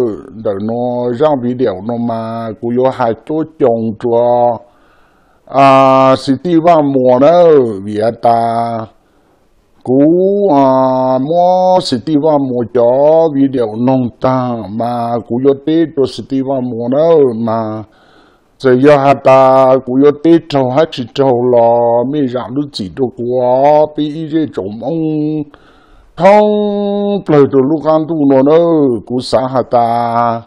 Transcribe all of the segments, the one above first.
Ntawm no zaj video no mas kuv yuav hais cuab coos rua xib tij Vaj Muas na, vim has tas kuv muab xib tij Vaj Muas cov video noog taag mas kuv yuav teb rua xib tij Vaj Muas na, mas txawm yog has tas kuv yuav teb raug hab tsi raug los mej zaam lub txim rua kuv, peb ib zej tsoom Moob thoob plawg rua lub qaab ntuj no na. Kuv xaav has tas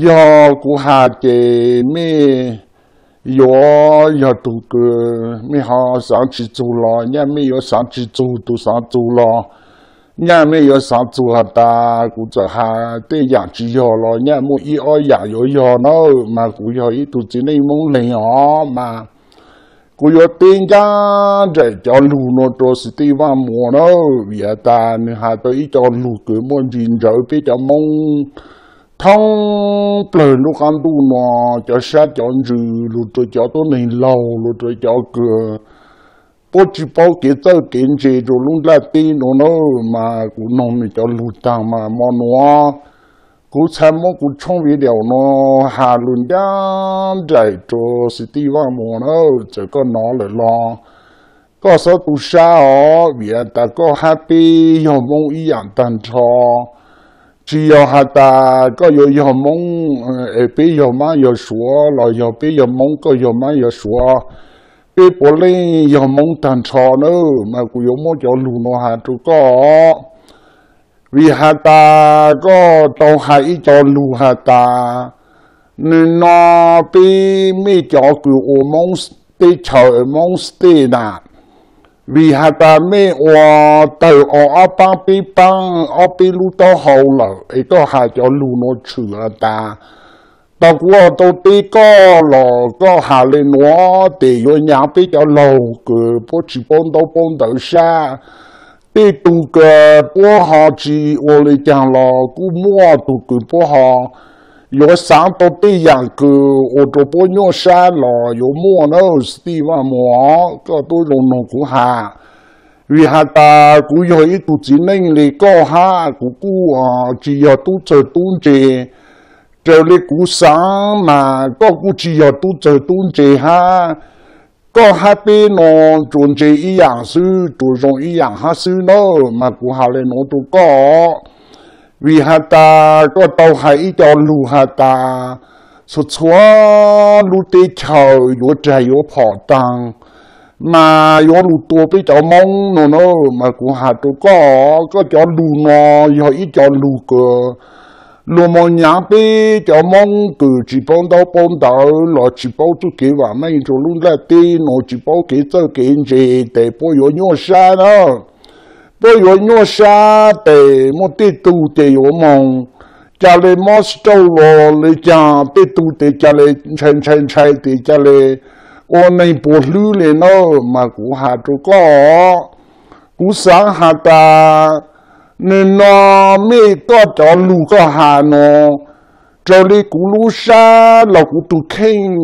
yog kuv has ces mej yuav yog tug kws mej ho xaav tsi txug los nyaj mej yuav xaav tsi txug, tug xaav txug los nyaj mej yuav xaav txug has tas kuv txawm has tej yaam tsi yog los nyaj muaj ib ob yaam yuav yog na, mas kuv yog ib tug txiv neej Moob Leeg os mas kuv yuav teb ncaj nraim cov lug no rua xib tij Vaj Muas na, vim has tas nwg has tau ib co lug kws muaj ntsis ntsawv peb cov Moob thoob plawg lub qaab ntuj no, cov sab cov ntsws, lug rua cov tuab neeg laug, lug rua cov kws puab tsi paub kev txawj kev ntse rua lub nplaj teb no na, mas kuv noog nwg cov lug taag mas mo nuav kuv txhad muab kuv tshooj video no has lug ncaj nraim rua xib tij Vaj Muas na, txawm koj nov lawm los koj xob tu sab os, vim has tas koj hab peb yog Moob ib yaam taag nrho. Tsi yog has tas koj yuav yog Moob es peb yog Mab yog Suav, los yog peb yog Moob koj yog Mab yog Suav, peb puav leej yog Moob taag nrho na, mas kuv yuav muab cov lug no has rua koj. Vim has tas koj tau has ib co lug has tas, nwg no peb mej cov kws ua Moob teb chaws Moob State na, vim has tas mej ua tawg ua ob paab peb paab ob peb lub taub hau lawm es koj has cov lug no tshwm has tas, tau kuv tau teb koj los koj has le nuav tes yuav nyaav peb cov laug kws puab tsi paub ntaub paub ntawv sab. Tej tug kws puab ho tsi ua le caag los kuj muaj tug kws puab ho yuav xaav tau tej yaam kws ua rua puab nyuaj sab los yuav muaj na. Xib tij Vaj Muas, koj tub zoo noog kuv has, vim has tas kuv yog ib tug txiv neej le koj hab kuv kuj tsi yog tub txawg tub ntse. Raws le kuv xaav mas koj kuj tsi yog tub txawg tub ntse hab. Koj hab peb no tsuas ntse ib yaam xwb, tsuas zoo ib yaam hab xwb na, mas kuv has le nuav rua koj. Vim has tas koj tau hais ib co lug has tas txhua txhua lub teb chaws yuav rag yuav phom taag, mas yuav lug tua peb cov Moob no na, mas kuv has rua koj, koj cov lug no yog ib co lug kws luag moog nyaav peb cov Moob kws tsi paub ntaub paub ntawv los tsi paub txuj kev vaam meej rua lub nplaj teb no, tsi paub kev txawj kev ntse, tes puab yuav nyuaj sab na. Puab yuav nyuaj sab tes muaj tej tug tes yuav moog ca le mob stroke los le caag, tej tug tes ca le ntshai ntshai ntshai tes ca le ua neeg puas hlwb le na, mas kuv has rua koj. Kuv xaav has tas nwg no mej koj cov lug koj has no, raws le kuv lub sab los kuv tug kheej,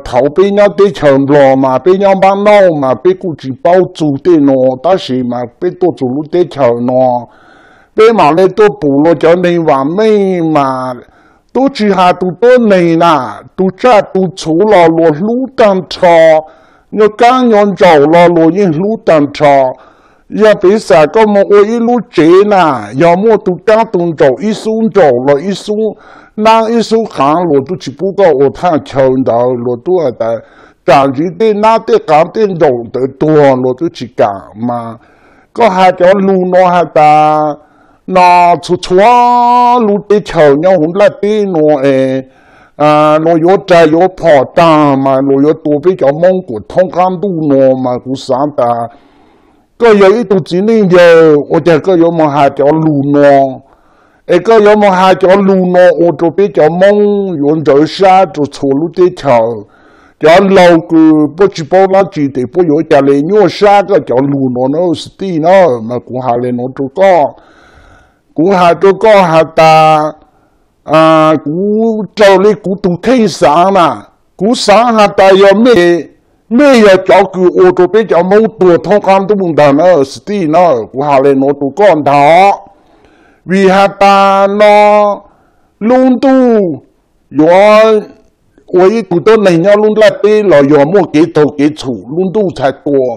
thaum peb nyob teb chaws Nplog mas peb nyob npab nauj mas peb kuj tsi paub txug tej no, tab sis mas peb tuaj txug lub teb chaws no, peb mam le tuaj pum luag cov neeg vaam meej mas tub tsi has tug tuab neeg na, tug tsaj tug txhuv los luag hlub taag nrho, nyob kaab nyob ntsaum los luag yeej hlub taag nrho. Yog piv xam koj moog ua ib lub tsev na, yog muaj tug kaab tug ntsaum ib xub ntsaum los ib xub naab ib xub qaav luag tub tsi pub koj ua thaaj chaw ntawd, luag tub has tas tsaam ntsis tej naab tej qaav tej ntsaum ntawd tuag luag tub tsi kaam mas. Koj has cov lug no has tas no txhua txhua lub teb chaws nyob huv nplaj teb no es luag yuav rag yuav phom taag mas luag yuav tua peb cov Moob kuas thoob qaab ntuj no mas kuv xaav tas koj yog ib tug txiv neej yawg ua caag koj yuav moog has cov lug no, es koj yuav moog has cov lug no ua rua peb cov Moob yuav ntsawv sab rua txhua lub teb chaws. Cov laug kws puab tsi paub dlaab tsi tes puab yuav ca le nyuaj sab koj cov lug no na xwb tij na, mas kuv has le nuav rua koj. Kuv has rua koj has tas, kuv raws le kuv tug kheej xaav na, kuv xaav has tas yog mej, mej yog cov kws ua rua peb cov Moob tuag thoob qaab ntuj ntag na xwb tij na, kuv has le nuav rua koj ntag. Vim has tas no lub ntuj yuav ua ib tug tuab neeg nyob lub nplaj teb los yog muaj kev taug kev txhum lub ntuj txhais tua,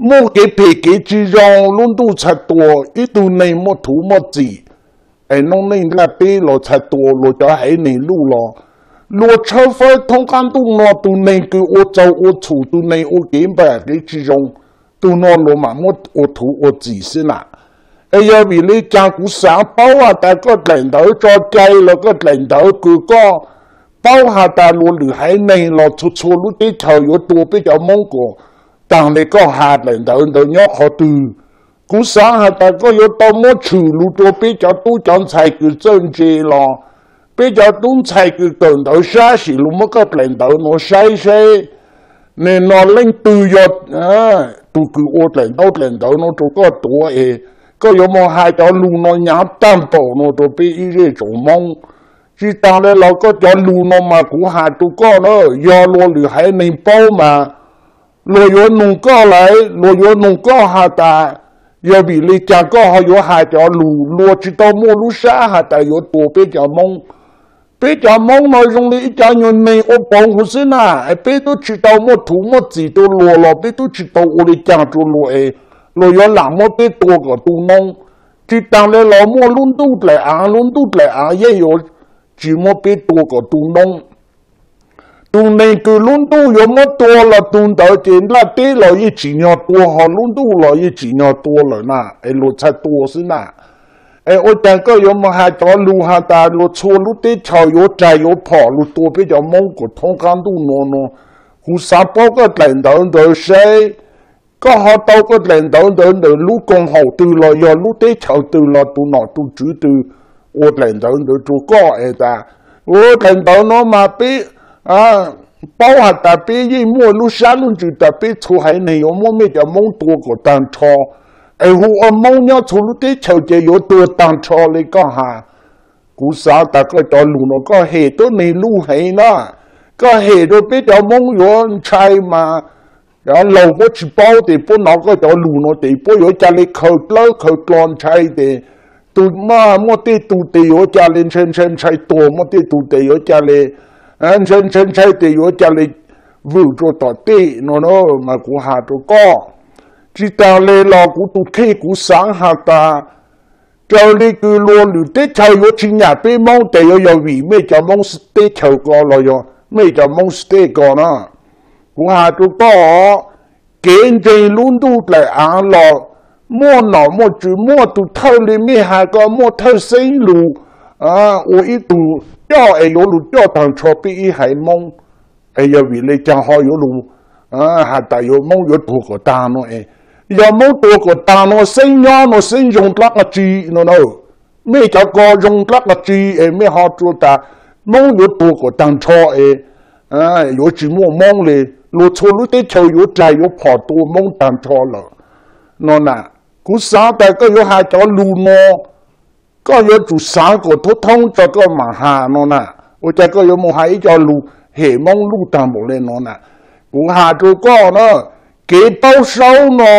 muaj kev phem kev tsis zoo lub ntuj txhais tua, ib tug neeg muaj thuv muaj txim es noob neej nplaj teb los txhais tua luag cov haiv neeg luj los, luag tshawb fawb thoob qab ntuj no tus neeg kws ua txaug ua txhum tus neeg ua kev npam kev tsis zoo, tug no luag mam muab ua thuv ua txim xwb na. Es yog vim li cas kuv xav paub has tas koj dlaim ntawv tso cai los koj dlaim ntawv kws koj paub has tas luag lwm haiv neeg los txhua txhua lub teb chaws yuav tua peb cov Moob kom taag le koj has dlaim ntawv ntawd nyob qhov twg. Kuv xav has tas koj yuav tau muab tshwm lug rua peb cov tub cov ntxhais kws txawj ntse los peb cov tub ntxhais kws kawm ntawv sab sim lug muab koj dlaim ntawv nuav saib saib, nim no leej twg yog tug kws ua dlaim ntaub dlaim ntawv nuav rua koj tuav es koj yuav moog has cov lug nuav nyav taag npaum nuav rua peb ib zej tsoom Moob. Tsis taag le los koj cov lug nuav mas kuv has rua koj na, yog luag lwm haiv neeg paub mas luag yuav nug koj lawm, luag yuav nug koj has tas yog vim li cas koj ho yuav has cov lug, luag tsis tau muaj lub sab has tas yuav tua peb cov Moob. Peb cov Moob no zoo li ib cov nyuag neeg ua paus huv xwb na, peb tub tsis tau muaj thuv muaj txim rua luag los peb tub tsis tau ua li cas rua luag es luag yuav lam muab peb tua kom tu noob. Tsis taag le los muaj lub ntuj dlaim aav, lub ntuj dlaim aav yeej yuav tsis muab peb tua kom tu noob. Tus neeg kws lub ntuj yuav muab tua los tug ntawd ces nplaj teb los yeej tsim nyog tua, ho lub ntuj los yeej tsim nyog tua lawm na, es luag txhais tua xwb na. Es ua cas koj yuav moog has cov lug has tas luag txhua lub teb chaws yuav rag yuav phom lug tua peb cov Moob kom thoob qab ntuj nuav no? Kuv xav paub koj dlaim ntawv ntawd saib koj ho tau koj dlaim ntawv ntawd ntawm lub koom haum twg los yog lub teb chaws twg los tus nom tus tswv twg ua dlaim ntawv ntawd rua koj es tas, ua dlaim ntawv no mas peb paub has tas peb yeej muaj lub sab lub ntsws tas peb txhua haiv neeg yuav muab mej cov Moob tua kom taag nrho, es hu ua Moob nyob txhua lub teb chaws ces yuav tuag taag nrho li koj has. Kuv xav tas koj cov lug no koj hem tuab neeg luj heev na, koj hem rua peb cov Moob yuav ntshai mas cov laug puab tsis paub tes puab nov koj cov lug no tes puab yuav ca le khaws dlawb khaws dlo ntshai tes tus muaj tej tug tes yuav ca le ntshai ntshai ntshai tuag, muaj tej tug tes yuav ca le ntshai ntshai ntshai tes yuav ca le vwm rua tom tej no na. Mas kuv has rua koj, tsis taag le los kuv tus kheej kuv xaav has tas raws li kws luag lwm teb chaws yuav tsis nyam peb Moob tes yuav yog vim mej cov Moob teb chaws ko los yog mej cov Moob States ko na. Kuv has rua koj, kev ntseeg lub ntuj dlaim aav los muaj nom muaj tswv, muaj tus thawj li mej has ko muaj thawj xeeb lug ua ib tug coj es yuav lug coj taag nrho peb ib haiv Moob. Es yog vim le caag ho yuav lug has tas yuav Moob yuav tuag kom taag no es, yog Moob tuag kom taag no xeeb nyob no xeeb zoo dlaab qab tsi no na? Mej cov ko zoo dlaab qab tsi es mej ho rua tas Moob yuav tuag kom taag nrho es yuav tsis muaj Moob le, luag txhua lub teb chaws yuav rag yuav phom tua Moob taag nrho lawm no na? Kuv xaav tas koj yuav has cov lug no koj yuav tsum xaav kom thoob thoob tso koj maam has no na. Ua cas koj yuav moog has ib co lug hem Moob luj taag npaum le no na? Kuv has rua koj na, kev paub saub no,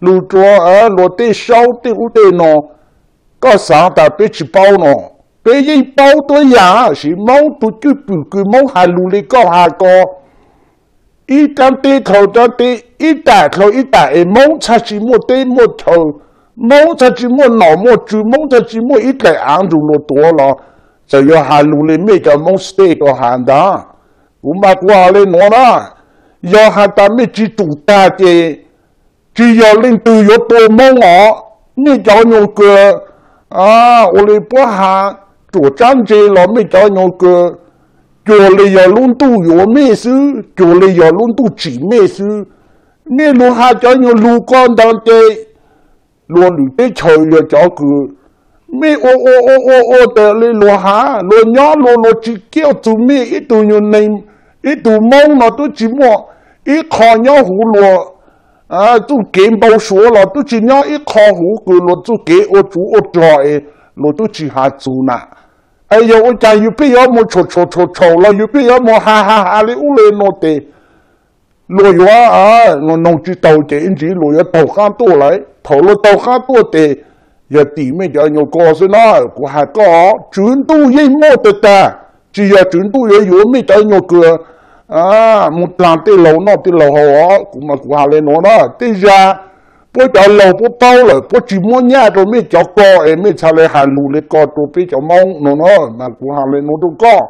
lug rua luag tej saub tej ub tej no, koj xaav tas peb tsis paub no? Peb yeej paub tuab yaam, tab sis Moob tug cwj pwm kws Moob has lug le koj has ko, ib rab teb dlhau rab teb, ib tam dlhau ib tam es Moob txhaj tsi muaj teb muaj chaw, Moob txhaj tsi muaj nom muaj tswv, Moob txhaj tsi muaj ib dlaim aav nrug luag tuav los txawm yog has lug le mej cov Moob States ko has ntag. Kuv mas kuv has le nuav na, yog has tas mej tsi tsum tag ces tsis yog leej twg yuav tua Moob os. Mej cov nyuag kws ua le puab has ruam tsab ntse los mej cov nyuag kws cuag le yog lub ntuj yuav mej xwb, cuag le yog lub ntuj tsim mej xwb. Mej lug has cov nyuag lug ko ntawd ces luag lwm teb chaws yog cov kws mej ua ua ua ua ua tas le luag has, luag nyob luag, luag tsis kiaj txug mej ib tug nyuag neeg, ib tug Moob no twb tsis muaj ib qho nyob huv luag txuj kev npau suav los twb tsis nyob ib qho huv kws luag txuj kev ua tsuv ua rog es luag twb tsis has txug na. Es yog ua cas yug pheej yuav moog tshau tshau tshau tshau los yug pheej yuav moog has has has le ub le no tes luag yuav noog tsis taug ces ib ntsis luag yuav taug qaab tuaj lawm. Thaum luag taug qaab tuaj tes yog tim mej cov nyuag ko xwb na. Kuv has koj, tswv ntuj yeej muaj tag tag, tsis yog tswv ntuj yuav yuav mej cov nyuag kws mus dlaag tej laug noj tej laug haus os. Kuv mas kuv has le nuav na, tej zag puab cov laug puab paub lawm puab tsis muab nyaj rau mej cov ko es mej txhaj le has lug le ko rau peb cov Moob no na. Mas kuv has le nuav rau koj,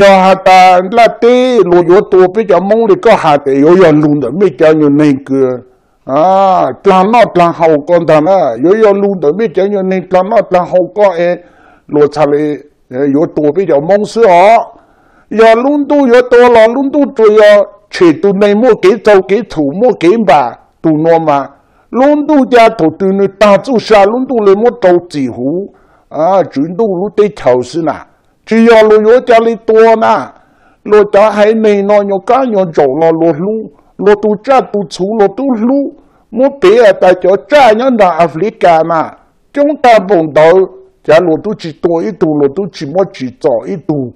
yog has tas nplaj teb luag yuav tua peb cov Moob le koj has tes yuav yog lug ntawm mej cov nyuag neeg kws dlaag noj dlaag haus ko ntag na. Yuav yog lug ntawm mej cov nyuag neeg dlaag noj dlaag haus ko es luag txhaj le yuav tua peb cov Moob xwb os. Yog lub ntuj yuav tua los lub ntuj tsuas yog tshem tus neeg muaj kev txaug kev txhum muaj kev npam tug nuav mas, lub ntuj ca thaum twg nwg taag txuj sa lub ntuj le muab rau txim huv tswv ntuj lub teb chaws xwb na. Tsis yog luag yuav ca le tua na. Luag cov haiv neeg no nyuag kab nyuag ntsaum los luag hlub, luag tug tsaj tug txhu luag tub hlub, muab piv has tas cov tsaj nyob nraag Africa na, coob tag npaum ntawd, cas luag tub tsis tua ib tug, luag tub tsis muab tsim txom ib tug.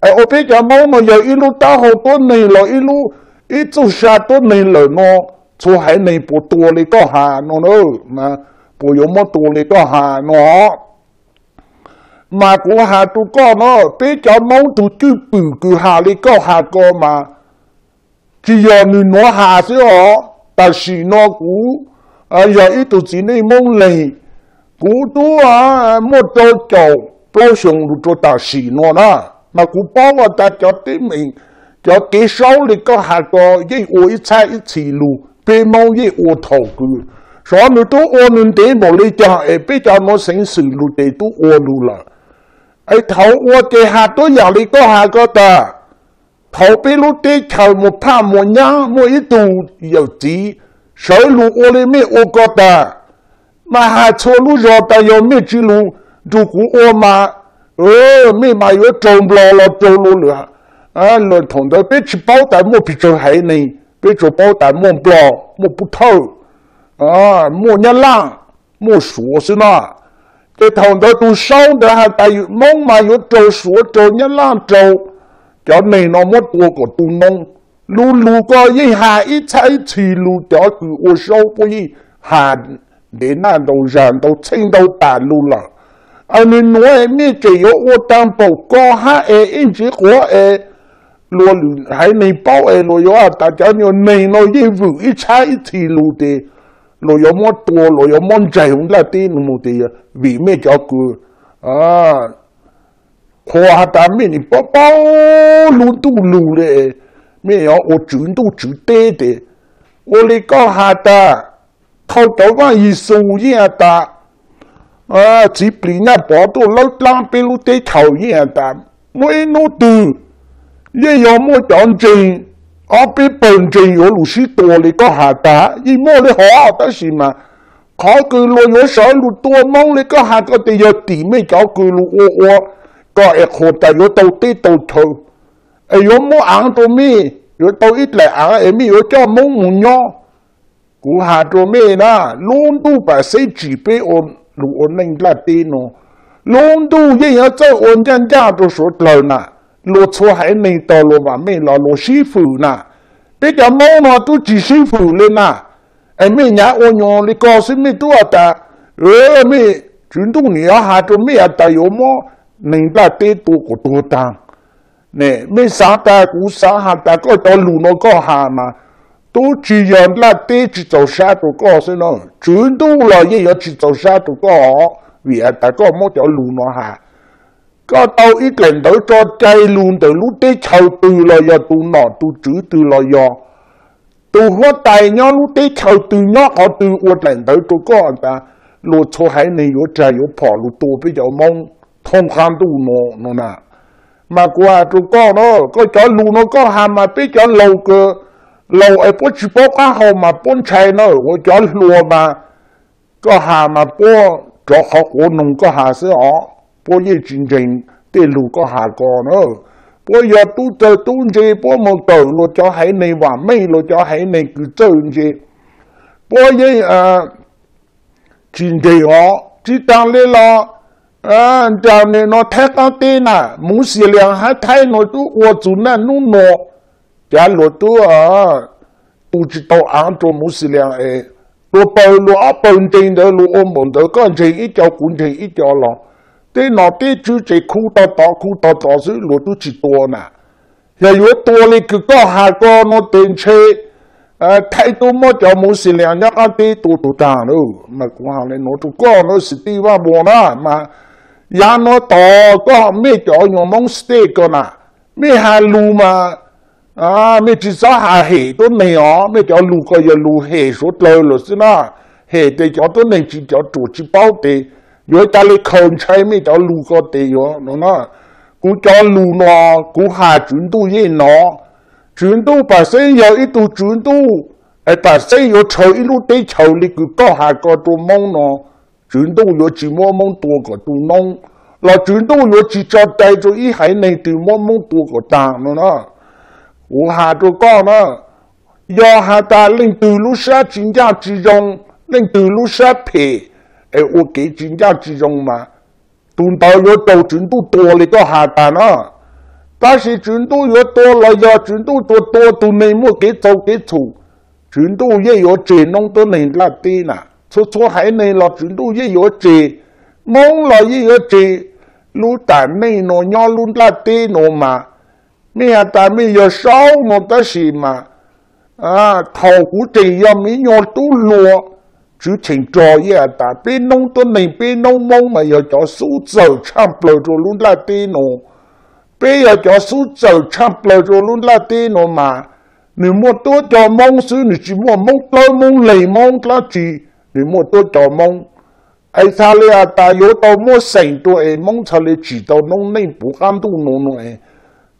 Es ua peb cov Moob no yog ib lub taub hau tuab neeg los ib lub, ib txuj sa tuab neeg lawm no, txhua haiv neeg puas tua le koj has no na? Puas yuav muab tua le koj has no? Mas kuv has rau koj no, peb cov Moob tug cwj pwm kws has le koj has ko mas, tsis yog nwg nuav has xwb os. Tam sim no kuv yog ib tug txiv neej Moob leeg, kuv tub muaj rau caum plaub xyoo lug rau tam sim no na, mas kuv paub has tas cov teeb meem, cov kev saub le koj has ko yeej ua ib txhab ib txhis lug, peb Moob yeej ua thaum kws, xyov nwg tub ua nwg ntev npaum le caag es peb cov nuav xeev xwm lug tes tub ua lug lawm. Es thaum ua ces has tuab yaam le koj has ko tag, thaum peb lub teb chaws mus phaj mus nyab muaj ib tug yawm txiv sawv lug ua le mej ua ko tag, mas has txhua lub zog tas yog mej tsis lug nrug kuv ua mas, mej mas yuav raug Nplog los raug luag lwm. Thaum ntawd peb tsis paub tas muaj pes tsawg haiv neeg, peb tsuas paub tas muaj Nplog, muaj Pub Thawj, muaj Nyab Laj, muaj Suav xwb na. Ces thaum ntawd tug saub ntawd has tas Moob mas yuav raug Suav raug Nyab Laj raug cov neeg no muab tua kom tu noob. Lug lug ko yeej has ib txhab ib txhis lug, cov kws ua saub puab yeej has ntev naj ntau zag ntau txheej ntau tas lug lawm. Es nwg nuav mej tseem yuav ua taag npaum ko hab es ib ntsis quav es luag lwm haiv neeg paub es luag yuav has tas cov nyuag neeg no yeej vwm ib txhab ib txhis lug tes luag yuav muab tua, luag yuav muab ntsaig huv nplaj teb no mus tes vim mej cov kws qhuas has tas mej nim paub paub lub ntuj lug le, mej yuav ua tswv ntuj tswv teb tes ua le koj has tas, thaum cov Vaaj Yexus yeej has tas, txiv plis Nyaj Pov tuaj lawb dlaab peb lub teb chaws yeej has tas, muaj ib hnub twg yeej yog muaj cov ntseeg, ob peb pawg ntseeg yuav lug sib tua le koj has tas yeej muaj le hov, tab sis mas qhov kws luag yuav sawv lug tua Moob le koj has ko tes yog tim mej cov kws lug ua ua ko es qhuas tas yuav tau teb tau chaw, es yuav muab aav rau mej, yuav tau ib dlaim aav es mej yuav coj Moob mus nyob. Kuv has rau mej na, lub ntuj pam xeb tsim peb ua lug ua neej nplaj teb no, lub ntuj yeej yuav txawj ua ncaj ncaj rau suav dlawg na. Luag txhua haiv neeg tog luag vam meej los luag sib fwm na. Peb cov Moob no tub tsis sib fwm le na. Es mej nyav ua nyuag le ko xwb mej tub has tas, mej tswv ntuj nim yuav has rau mej has tas yuav muab neeg nplaj teb tua kom tuag taag. Ne mej xaav tas kuv xaav has tas koj cov lug no koj has mas tub tsis yog nplaj teb tsis txaus sab rau koj xwb na, tswv ntuj los yeej yuav tsis txaus sab rau koj os, vim has tas koj muab cov lug no has. Koj tau ib dlaim ntawv tso cai lug ntawm lub teb chaws twg los yog tus nom tus tswv twg los yog tus huab tais nyob lub teb chaws twg nyob qhov twg ua dlaim ntawv rau koj tas luag txhua haiv neeg yuav rag yuav phom lug tua peb cov Moob thoob qab ntuj no no na. Mas kuv has rau koj na, koj cov lug no koj has mas peb cov laus kws laus es puab tsis paub qab hau mas puab ntshai na, ua cov hluas mas koj has mas puab rov qhov quav noog koj has xwb os, puab yeej tsis ntseeg tej lug koj has ko na. Puab yog tub txawg tub ntse puab mus kawm luag cov haiv neeg vam meej luag cov haiv neeg kws txawj ntse, puab yeej tsis ntseeg os. Tsis taag le los nraag nwg no Thaib qaab teb na, Muv Xis Lias hab Thaib no tub ua txug naj nub no, cav luag tub tu tsis tau aav rua Muv Xis Lias es tua pawg luag ob pawg ntseeg ntawd luag ua npaum ntawd, koj ntseeg ib co kuv ntseeg ib co los tej nom tej tswv tseem khu tog tod khu tog tod xwb, luag twb tsis tua na. Yog yuav tua li kws koj has ko no tes ntshe thaij tuaj muab cov Muslim nyob qab teb tua tus tag lawm. Mas kuv hais li no rau koj no xwb tij Vaj Npuas na, mas yav no tos koj mej cov nyuag Hmoob State ko na, mej has lus mas mej tsis txhob has hem tuab neeg os, mej cov lus ko yog lus hem suav dlawg lawm xwb na. Hem tes cov tuab neeg tsis, cov ruam tsis paub tes yuav ua cas li khaws ntshai mej cov lus ko tes yuav no na. Kuv cov lus no kuv has Tswv Ntuj yeej hnov. Tswv Ntuj pam xeeb yog ib tug Tswv Ntuj pam xeeb yuav rhawv ib lub teb chaws li kws koj has ko rau Moob no, Tswv Ntuj yuav tsis muab Moob tua kom tu noob, los Tswv Ntuj yuav tsis tso cai rau ib haiv neeg twg muab Moob tua kom tag no na. Kuv has rau koj na, yog has tas leej twg lub sab tsis ncaj tsis zoo, leej twg lub sab phem es ua kev tsis ncaj tsis zoo mas tus ntawd yuav raug Tswv Ntuj tua li koj has tas na. Tab sis Tswv Ntuj yuav tua los yog Tswv Ntuj tsuas tua tus neeg muaj kev txaug kev txhum, Tswv Ntuj yeej yuav tseg noob tuab neeg nplaj teb na. Txhua txhua haiv neeg los Tswv Ntuj yeej yuav tseg, Moob los yeej yuav tseg. Lub tam neej no nyob lub nplaj teb no mas, mej has tas mej yog Saub no tab sis mas thaum kuv tseem yog me nyuam tub hluas, Tswv Cheem Rog yeej has tas peb noob tuab neeg, peb noob Moob mas yog cov xub txawm tshaj plaws rau lub nplaj teb no. Peb yog cov xub txawm tshaj plaws rau lub nplaj teb no mas, nws muaj tuab cov Moob xwb, nws tsis muaj Moob Dlawb, Moob Leeg, Moob dlaab tsi, nws muaj tuab cov Moob. Es txhaj li has tas yuav tau muab xeem rau es Moob txhaj li tsim tau noob neej puv qab ntuj no no es,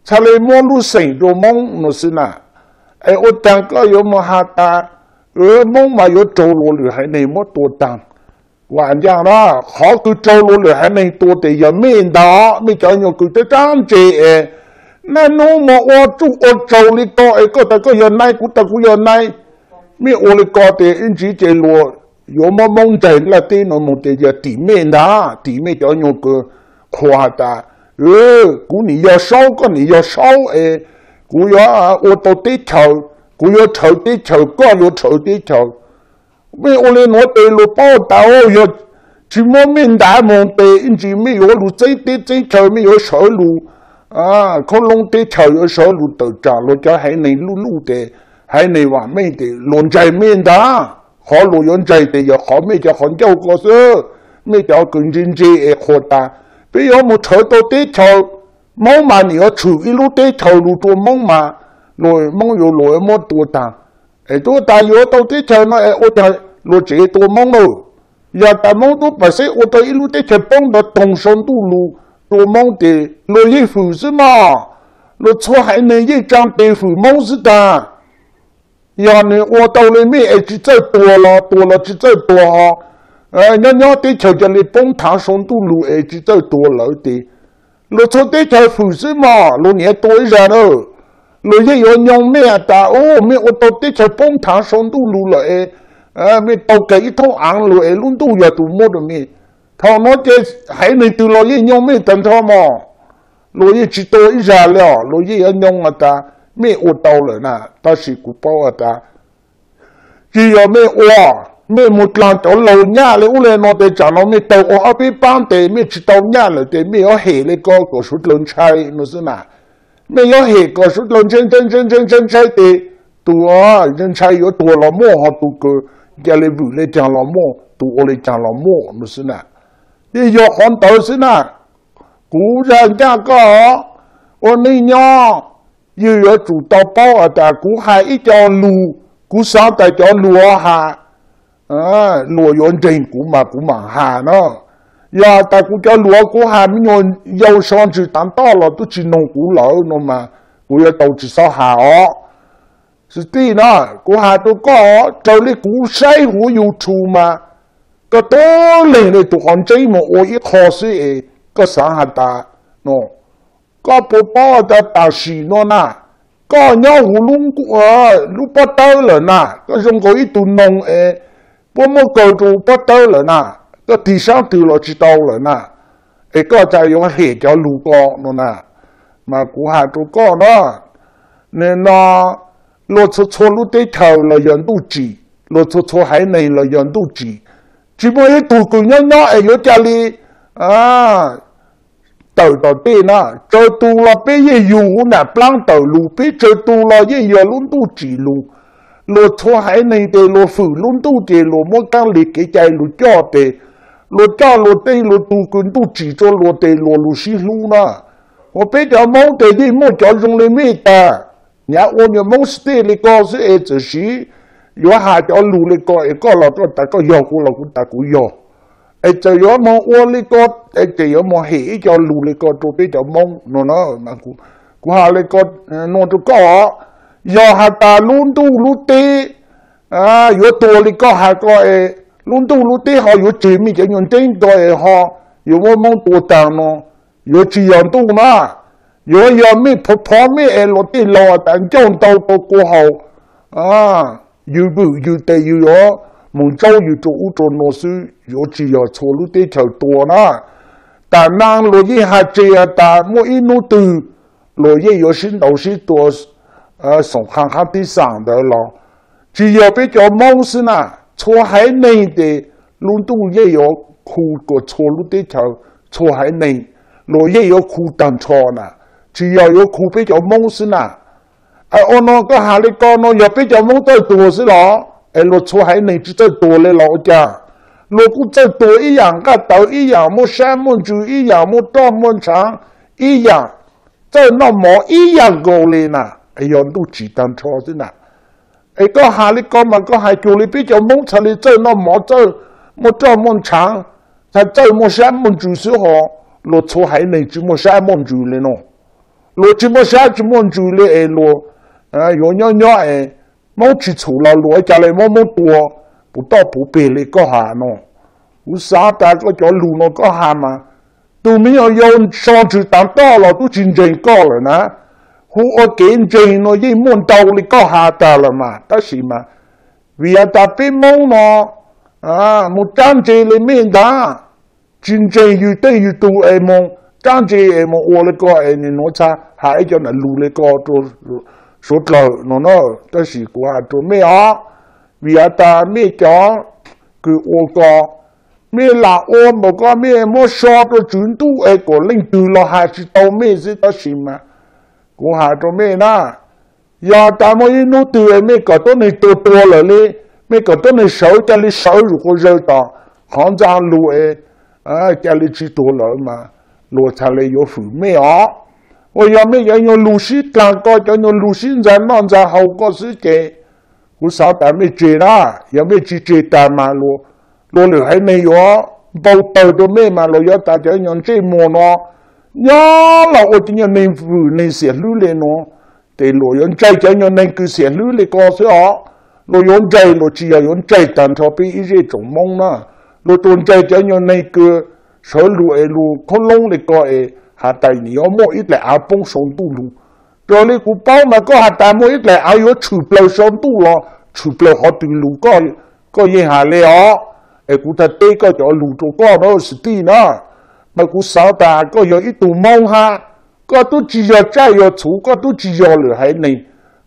txhaj li muab lub xeem rau Moob no xwb na. Es ua caag koj yuav mus has tas Moob mas yuav raug luag lwm haiv neeg muab tua taag? Vam ncaaj na, qhov kws raug luag lwm haiv neeg tua tes yog mej ntag, mej cov nyuag kws teb rab ntse es naj nub mus ua tsuj ua tsaug li ko es koj tas koj yog naib, kuv tas kuv yog naib. Mej ua li ko tes ib ntsis ces luag yuav muab Moob ntsaig nplaj teb no moog tes yog tim mej ntag, tim mej cov nyuag kws qhuas has tas kuv nim yog Saub, koj nim yog Saub es kuv yuav ua tau teb chaws, kuv yuav rhawv teb chaws, koj yuav rhawv teb chaws. Mej ua li nuav tes luag paub tas yog tsis muab mej ntav moog tes ib ntsis mej yuav lug txeeb teb txeeb chaw, mej yuav sawv lug khoob loob teb chaws, yuav sawv lug tawm tsaam luag cov haiv neeg luj luj tes, haiv neeg vaam meej tes luag ntsaig mej ntag. Qhov luag yuav ntsaig tes yog qhov mej cov qhov ncauj ko xwb, mej cov kws ntse ntse es qhuas tas peb yuav mus rhawv tau teb chaws, Moob mas nim yuav tshwm ib lub teb chaws lug rua Moob mas, luag Moob yuav luag muab tua taag. Es tuab tas yuav tau teb chaws no es ua caag luag tsev tua Moob na? Yog tas Moob tub pam xeb ua tau ib lub teb chaws poob ntawd toog sau ntuj lug rua Moob tes luag yeej fwm xwb mog. Luag txhua haiv neeg yeej tsaa tes fwm Moob xwb taag. Yog nws ua tau li mej es tsis txawj tuag los tuag los tsis txawj tuag ho, nyob nyob teb chaws ca le poob thaav sau ntuj lug es tsis txawj tuag lawm tes luag txhua teb chaws fwm xwb mog, luag niam tua ib zag na. Luag yeej yuav nyoo mej has tas, u, mej ua tau teb chaws poob thaav sau ntuj lug lawm es mej tau kag ib thaub aav lug es lub ntuj yog tus muab rua mej. Thaum nuav ces haiv neeg twg los yeej nyoo mej tag nrho mog. Luag yeej tsis tua ib zag li os, luag yeej yuav nyoo has tas mej ua tau lawm na. Tab sis kuv paub has tas tsis yog mej ua, mej mus dlaag cov laug nyaj li ub li no tes tsaam no mej tawg ua ob peb paab tes mej tsis tau nyaj lawm tes mej yuav hem li ko kom suav dlawg ntshai no xwb na. Mej yuav hem kom suav dlawg ntshai ntshai ntshai ntshai ntshai tes tus ntshai yuav tuag los muaj, ho tus kws ca le vwm le caag los muaj, tus ua le caag los muaj no xwb na. Yeej yog qhov ntawd xwb na. Kuv zag ncaj koj, ua neej nyob yus yuav tsum tau paub has tas kuv has ib co lug, kuv xaav tas cov lug has luag yuav ntseeg kuv mas kuv maam has na. Yog tas kuv cov lug kuv has me nyuam yaus so ntsws tav ntoj los tub tsis noog kuv lawm no mas kuv yuav tau tsis xob has os. Xwb tij na, kuv has rua koj, raws li kuv saib huv YouTube mas koj tub leeg le tus qhov ntseeb mus ua ib qho xwb es koj xaav has tas no, koj puas paub tas tam sim no na, koj nyob huv lub pob tawb lawm na, koj zoo nkaus ib tug noog es puab muab kaw rua pob tawb lawm na, koj tig saab twg los tsis tau lawm na, es koj tas yuav hem cov lug ko no na. Mas kuv has rua koj na, no luag txhua txhua lub teb chaws los yog ntuj tsim, luag txhua txhua haiv neeg los yog ntuj tsim. Tsis muaj ib tug kws nyob nyob es yuav ca li tawm tom tej na. Tsaws tus los peb yeej yug ua nam plaab tawm lug, peb tsaws tus los yeej yog lub ntuj tsim lug. Luag txhua haiv neeg tes luag fwm lub ntuj ces luag muab kaab lig kev cai lug coj tes luag coj luag tej luag tug kws ntuj tsim rua luag tes luag lug sib hlub na. Ua peb cov Moob tes yeej muaj cov zoo li mej tag, nyav ua nyuas Moob xwb tej li ko xwb es txawm sis yuav has cov lug li ko es koj los koj tas koj yog, kuv los kuv tas kuv yog. Es txawm yuav moog ua li ko, es txawm yuav moog hem ib co lug li ko rua peb cov Moob no na. Kuv has li ko nua rua koj, yog has tas lub ntuj lub teb yuav tuag li koj has ko es lub ntuj lub teb ho yuav tseg mej cov nyuas nteeb ko es ho yuav muab Moob tua taag no, yuav tsis yog ntuj na. Yuav yog mej phov phov mej es luag tej laug tas ncauj ntau rua kua haus, yws vwm yws tes yws yuav moog ntsaub yws rua ub rua nuav xwb, yuav tsis yog txhua lub teb chaws tua na. Tam naaj luag yeej has tseg has tas muaj ib nub twg luag yeej yuav sib ntaus sib tua xoom qha qhab tib xaam ntawd los tsis yog peb cov Moob xwb na, txhua haiv neeg tes lub ntuj yeej yuav khu kuas txhua lub teb chaws, txhua haiv neeg luag yeej yuav khu taag nrho na, tsis yog yuav khu peb cov Moob xwb na. Ua no koj has li ko no yog peb cov Moob txawj tuag xwb los? Es luag txhua haiv neeg tsis txawj tuag li los ua cas? Luag kuj txawj tuag ib yaam, nqaj tawv ib yaam, muaj sab muaj ntsws ib yaam, muaj roj muaj ntshaav ib yaam, txawj noj mov ib yaam nkaus li na, yog ntuj tsim taag nrho xwb na. Es koj has li ko mas koj has cuag li peb cov Moob txhad li txawj noj mov, txawj muaj roj muaj ntshaav, txhad txawj muaj sab muaj ntsws xwb ho, luag txhua haiv neeg tsis muaj sab muaj ntsws li no. Luag tsis muaj sab tsis muaj ntsws li es luag yuav nyob nyob es Moob tsis txhum los luag ua cas li muab Moob tua puv toj puv peg li koj has no. Kuv xav tas koj cov lug no koj has mas, tug me nyuam yaus so ntsws taag toj los tub tsis ntseeg koj lawm na. Hu ua kev ntseeg no yeej muaj ntau li koj has tas lawm mas, tab sis mas vim has tas peb Moob no mus rab ntse li mej ntag, tsis ntseeg yws tej yws tug es moog rab ntse es moog ua li ko es nwg nuav txhad has ib co nam lug li ko rua suav dlawg no na. Tab sis kuv has rua mej os, vim has tas mej cov kws ua ko, mej lam ua npaum ko mej muab so rua tswv ntuj es kom leej twg los has tsis tau mej xwb, tab sis mas kuv has rua mej na, yog tas muaj ib nub twg mej kom tuab neeg tua tuag lawm li, mej kom tuab neeg sawv ca li sawv zuj quas zawg tom qhov ntxa lug es ca li tsis tuag lawm mas luag txhad li yuav fwm mej os. Uas yog mej cov nyuag lug sib dlaag ko, cov nyuag lug sib ntxa noj ntxa haus ko xwb ces kuv xav tas mej tseg na. Yog mej tsis tseg tas mas luag lwm haiv neeg yuav npau tawg rua mej mas luag yuav tas cov nyuag ntsej muag no nyob los ua cov nyuag neeg vwm neeg xiam hlwb li no, ces luag yuav ntsaig cov nyuag neeg kws xiam hlwb li ko xwb os. Luag yuav ntsaig, luag tsis yog yuav ntsaig taag nrho peb ib zej tsoom Moob na. Luag tsuas ntsaig cov nyuag neeg kws sawv lug es lug khaub loob li ko es has tas nwg yuav muaj ib dlaim av poob sau ntuj lug. Raws li kuv paub mas koj has tas muaj ib dlaim av yuav tshwm plawg sau ntuj los tshwm plawg qhov twg lug, koj yeej has le os. Es kuv txhad teb koj cov lug rua koj na xwb tij na. Mas kuv xav tas koj yog ib tug Moob hab, koj tub tsis yog tsaj yog txhuv, koj tub tsis yog lwm haiv neeg,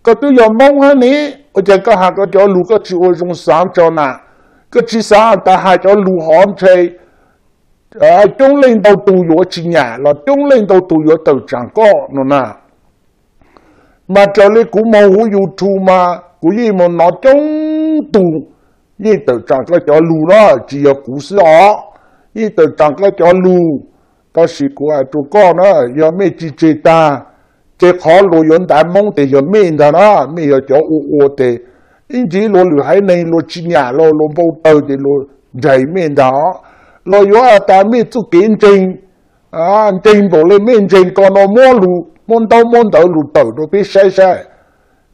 koj tub yog Moob hab ne. Ua cas koj has koj cov lug koj tsis ua zoo xav tso na? Koj tsis xav tas has cov lug hov ntshe coob leej ntau tug yuav tsis nyam los coob leej ntau tug yuav tawm tsaam koj no na. Mas raws li kuv moog huv YouTube mas kuv yeej moog nov coob tug yeej tawm tsaam koj cov lug na, tsis yog kuv xwb os, yeej tawm tsaam koj cov lug. Tab sis kuv has rua koj na, yog mej tsis tseg tag, ces qhov luag yuav ntav Moob tes yog mej ntag na. Mej yog cov ua ua tes ib ntsis luag lwm haiv neeg luag tsis nyam los luag npau tawg ces luag ntsaig mej ntag. Los yuav has tas mej txuj kev ntseeg, ntseeg npaum le mej ntseeg ko no muab lug, muab ntaub muab ntawv lug tawm rua peb saib saib,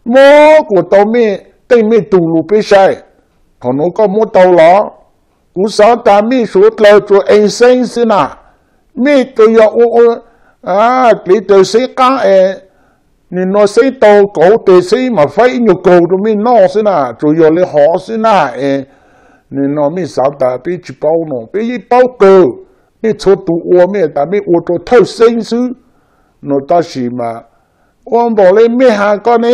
muab kuas tau mej teej mej tug lug peb saib. Thaum nuav koj muab tau los? Kuv xav tas mej suav dlawg tsuas eeg xeeb xwb na. Mej tsuas yog ua kev taw xeeb qaab es nim no xeeb tau kauv tes xeeb mas faib ib nyuag kaug rua mej noj xwb na, tsuas yog li hov xwb na. Es nim no mej xav tas peb tsis paub no, peb yeej paub kawg. Mej txhua tug ua mej tas mej ua rua thawj xeeb xwb no, tab sis mas ua npaum le mej has ko ne,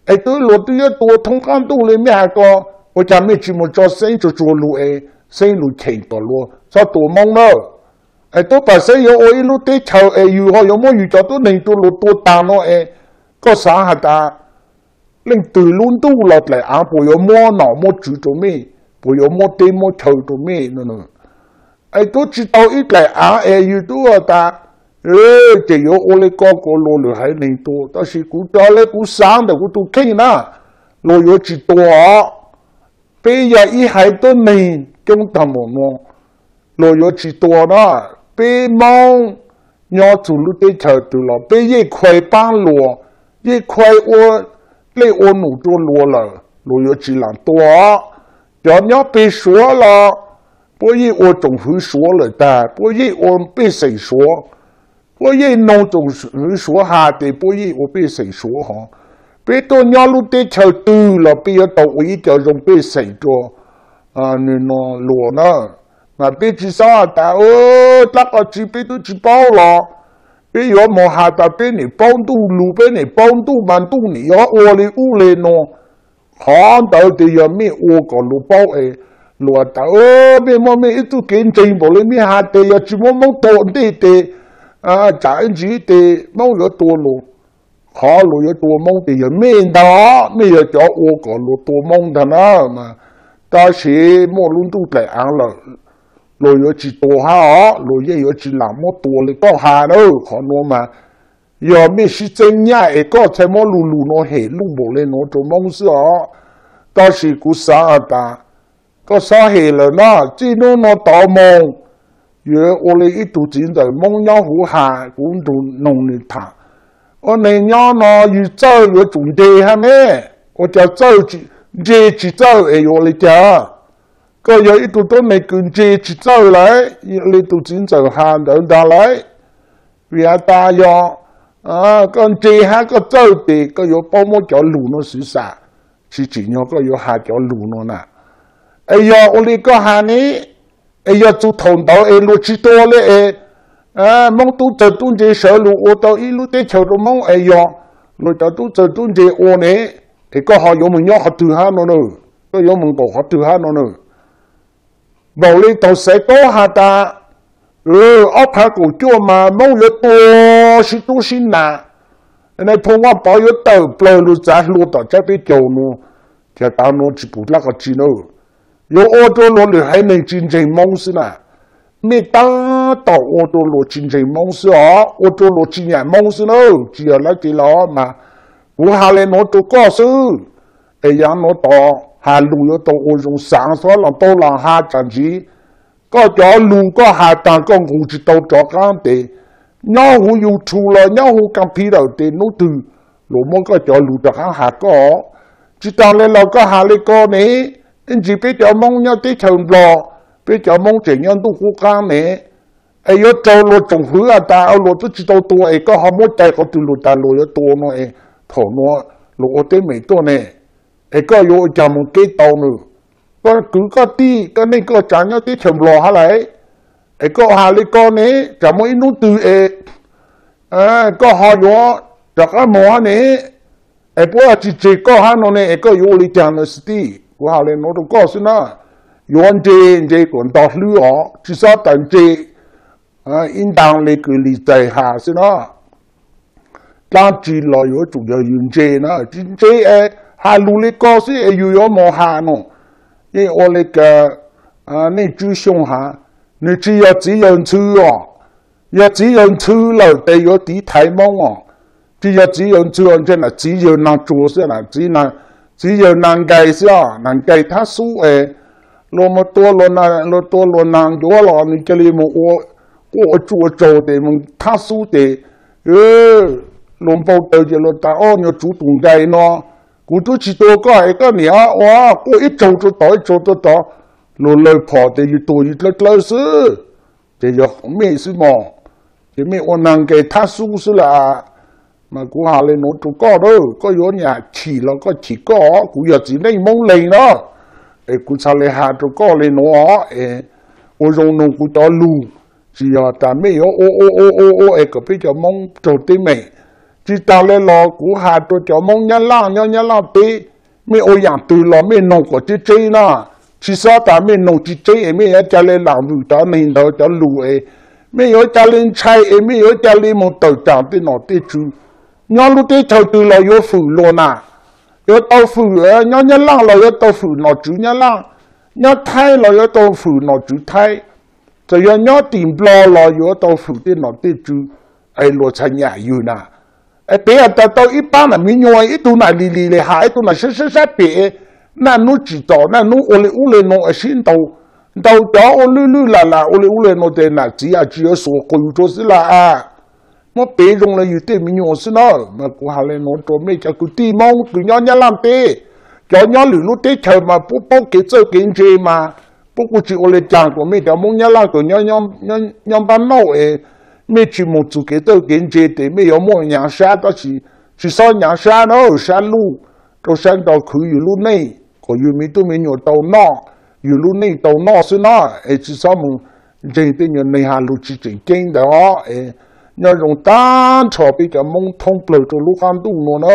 es twb luag twb yuav tua thoob qaab ntuj le mej has ko, Ua cas mej tsis mus tso xeeb tsuag tsuag lug es xeeb lug cheem tom luag txhob tua Moob na? Es tub Paj Xeeb yuav ua ib lub teb chaws es yus ho yuav muab yus cov tuab neeg rua luag tua taag no es koj xaav has tas leej twg lub ntuj los dlaim aav puas yuav muab nom muab tswv rua mej, puas yuav muab teb muab chaw rua mej no? Es tub tsis tau ib dlaim aav es yus tub has tas ces yuav ua le ko kuas luag lwm haiv neeg tua, tab sis kuv raws le kuv xaav ntawm kuv tug kheej na, luag yuav tsis tua. Peb yog ib haiv tuab neeg coob taag npaum no, luag yuav tsis tua na. Peb Moob nyob txug lub teb chaws twg los peb yeej khuai paab luag, yeej khuai ua dlej ua num rua luag lawm, luag yuav tsis laam tua. Cov nyob peg Suav los puab yeej ua tsoom hwv Suav lawm taag, puab yeej ua pej xeem Suav, puab yeej noog tsoom hwv Suav has tes puab yeej ua pej xeem Suav hov. Peb tuaj nyob lub teb chaws twg los peb yuav tau ua ib co zoo pej xeem rua nwg no luag na. Mas peb tsis xaav has tas dlaab qhov tsi peb tub tsis paub los peb yuav mus has tas peb nim paub ntuj lug, peb nim paub ntuj mas ntuj nim yuav ua le ub le nuav. Qhov ntawd tes yog mej ua kom luag paub es luag tas mej muaj mej ib txuj kev ntseeg npaum le mej has tes yog tsis muab Moob tua ntej tes tsam ib ntsis tes Moob yuav tua luag. Qhov luag yuav tua Moob tes yog mej ntag, mej yog cov ua kom luag tua Moob ntag na. Mas tab sis muaj lub ntuj dlaim aav lawm, luag yuav tsis tua hab os, luag yeej yuav tsis laam muab tua le koj has na. Qhov nuav mas yog mej sib txeeb nyaj es koj txhaj muab lug lug nuav hem luj npaum le nuav rua Moob xwb os. Tab sis kuv xaav has tas koj xob hem lawm na, txij nub nuav tod moog yuav ua le ib tug txiv ntxawm Moob nyob huv has, kuv nrug noog nwg tham, ua neeg nyob no yug txawj yuav tsum nres hab ne? Ua cas txawj, nres tsis txawj es yuav ua le caag? Koj yog ib tug tuab neeg kws nres tsis txawj lawm, le tug txiv ntxawm has ntawd ntag lawm. Vim has tas yog koj nres hab koj txawj tes koj yuav paub muab cov lug nuav xwv xam, tsis tsim nyog koj yuav has cov lug nuav na. Es yog ua le koj has ne, es yog txug thaum ntawd es luag tsis tua le es Moob tub txawg tub ntse sawv lug ua tau ib lub teb chaws rua Moob es yog luag cov tub txawg tub ntse ua ne, es koj ho yuav moog nyob qhov twg hab no na? Koj yuav moog nkaum qhov twg hab no na? Npaum le thaum Xaiv Taub has tas ob phav kaum cuaj mas Moob yuav tua sib tub sib nam, Nais Phoo Vaj Pov yuav tawm plawg lug txav hlua tom tsab teb caug nuav, cas tav nuav tsis pum dlaab qhov tsi na. Yuav ua rua luag lwm haiv neeg tsis ntseeg Moob xwb na. Mej tab tom ua rua luag tsis ntseeg Moob xwb os, ua rua luag tsis nyam Moob xwb na, tsis yog dlaab tsi los mas. Kuv has le nuav rua koj xwb, es yav nuav tod has lug yuav tau ua zoo xaav, xob los tau los has tsam ntsib koj cov lug koj has taag koj nqug tsis tau rov qaab tes nyob huv YouTube los nyob huv computer tes nub twg luag muab koj cov lug rov qaab has koj. Tsis taag le los koj has le ko ne, ib ntsis peb cov Moob nyob teb chaws Nplog, peb cov Moob tseem nyob ntuj qub qaab ne, es yuav raug luag tsoom hwv has tas luag tub tsis tau tua es koj ho muab cai qhov twg lug tas luag yuav tua no es thaum nuav luag ua teeb meem tuaj ne, es koj yuav ua caag moog keb tau nws? Koj kwv koj tij koj neej koj tsav nyob teb chaws Nplog hab lawm, es koj has le ko ne, tsam muaj ib nub twg es koj ho yuav rov qaab moog hab ne, es puab tsis tseg koj hab no ne, es koj yuav ua le caag na xwb tij? Kuv has le nuav rua koj xwb na, yuav ntse ntse kuas nto hlwb os, tsis xob tas ntse ib ntaag le kws Lis Xais has xwb na. Dlaab tsi los yuav tsum yog yus ntse na, tsis ntse es has lug le ko xwb es yus yuav moog has no. Yeej ua le kws Neej Tswb Xyooj has, nws tsis yog txiv yawg ntxhw os, yog txiv yawg ntxhw lawm tes yuav tiv thaiv Moob os. Tsis yog txiv yawg ntxhw, ntshe na txiv yawg Naag Tsuag xwb, txiv yawg Naag Nkais xwb, Naag Nkais Thab Xub es luag mus tua, luag tua luag Naag Ncuav los nws ca le mus ua quaj ua tsuj ua tsaug tes mus Thab Xub tes luag npau taws ces luag tas, o, nyuas tsuv tus Nkais no, kuv tub tsis tua koj es koj niam ua quaj ib tsaug rua tod ib tsaug rua tod, luag lawg phom tes yus tuag yus dlawb dlawb xwb, ces yog mej xwb mog, ces mej ua Naag Nkais Thab Xub xwb lawm. Mas kuv has le nuav rua koj na, koj yuav nyam chim los koj chim koj, kuv yog txiv neej Moob Leeg na, es kuv txhad le has rua koj le nuav es ua zoo noog kuv cov lug, tsis yog tas mej yuav ua ua ua ua es kom peb cov Moob raug teeb meem. Tsis taag le los kuv has rua cov Moob Nyab Laj nyob Nyab Laj teb, Mej ua yaam twg los mej noog kom tseb tseb na, tsi xob tas mej noog tsi tseb es mej yuav ca le lam vwm cov neeg ntawd cov lug es, mej yuav ca le ntshai es mej yuav ca le moog tawm tsaam tej nom tej tswv. Nyob lub teb chaws twg los yuav fwm luag na, yuav tau fwm, nyob Nyab Laaj los yuav tau fwm nom tswv Nyab Laaj, nyob Thaib los yuav tau fwm nom tswv Thaib, txawm yog nyob tim Nplog los yuav tau fwm tej nom tej tswv, es luag txhaj nyam yug na. Es peb has tas tau ib paab nam miv nyuas, ib tug nam lis lis le has, ib tug nam sab sab sab pem, naj nub tsim txom naj nub ua le ub le nuav es sib ntaus, ntaus cov ua lwj lwj lam lam ua le ub le nuav tes nam txiv tsi yuav xuas quas yug rua xwb las. Muab piv zoo le yug tej miv nyuas xwb na. Mas kuv has le nuav rua mej cov kwv tij Moob kws nyob Nyab Laaj teb, cov nyob lwm lub teb chaws mas puab paub kev txawj kev ntse mas, puab kuj tsi ua le caag rua mej cov Moob Nyab Laaj kws nyob npab nauj es mej tsi moog txug kev txawj kev ntse tes mej yuav muaj nyaav sab, tab sis tsi xob nyaav sab na, sab luj rua sab nrau khwv yug lub neej kom yug miv tub miv nyuas tau noj, yug lub neej tau noj xwb na. Es tsi xob moog ntseeg tej nyuas neeg has lug tsi tseem ceeb ntawd os. Es nyob zoo taag nrho peb cov Moob thoob plawg rua lub qaab ntuj nuav na.